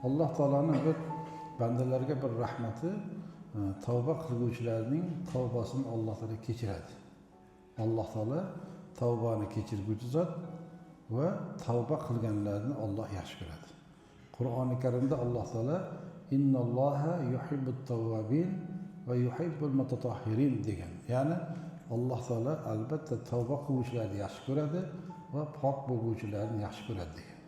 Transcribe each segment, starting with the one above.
Alloh taoloning bir bandalarga bir rahmati, tavba qilguvchilarning tavbasini Alloh taolo kechiradi. Alloh taolo tavbani kechirguvchi zot va tavba qilganlarni Alloh yaxshi ko'radi. Qur'oni Karimda Alloh taolo innalloha yuhibbut tavvabin va yuhibbul mutatahhirin degan. Ya'ni Alloh taolo albatta tavba qiluvchilarni yaxshi ko'radi va pok bo'lguvchilarni yaxshi ko'radi degan.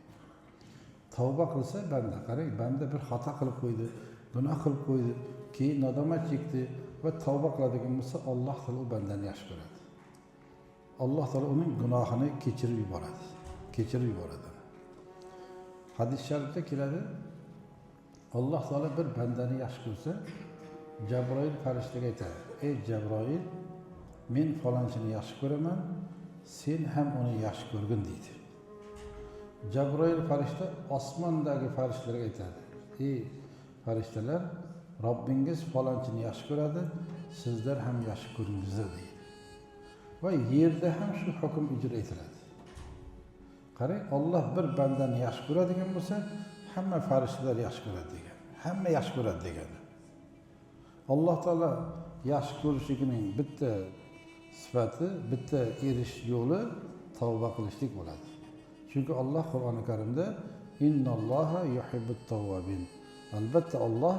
Tavba qilsa banda, qarang, banda bir xato qilib qo'ydi, gunoh qilib qo'ydi, keyin nadomat chekdi va tavba qiladigan bo'lsa, Alloh taolo u bandani yaxshi ko'radi. Alloh taolo uning gunohini kechirib yuboradi. Kechirib yuboradi. Hadis sharifda keladi, Alloh taolo bir bandani yaxshi ko'rsa, Jabroil farishtaga aytadi: "Ey Jabroil, men falonchini yaxshi ko'raman, sen ham uni yaxshi ko'rgin" deydi. Jabroil farishta osmondagi farishtalarga aytadi: "Ey farishtalar, Robbingiz falonchini yaxshi ko'radi, sizlar ham yaxshi ko'ringizlar" deydi. Va yerda ham shu hukm ijro etiladi. Qarang, Alloh bir bandani yaxshi ko'radigan bo'lsa, hamma farishtalar yaxshi ko'radi degan. Hamma yaxshi ko'radi degani. Alloh taolo yaxshi ko'rishligining bitta sifati, bitta erishish yo'li tavba qilishlik bo'ladi. Chunki Alloh Qur'oni Karimda innalloha yuhibbut tavvabin. Albatta Alloh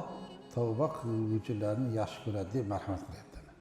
tavba qiluvchilarni yaxshi ko'radi deb marhamat qiladi.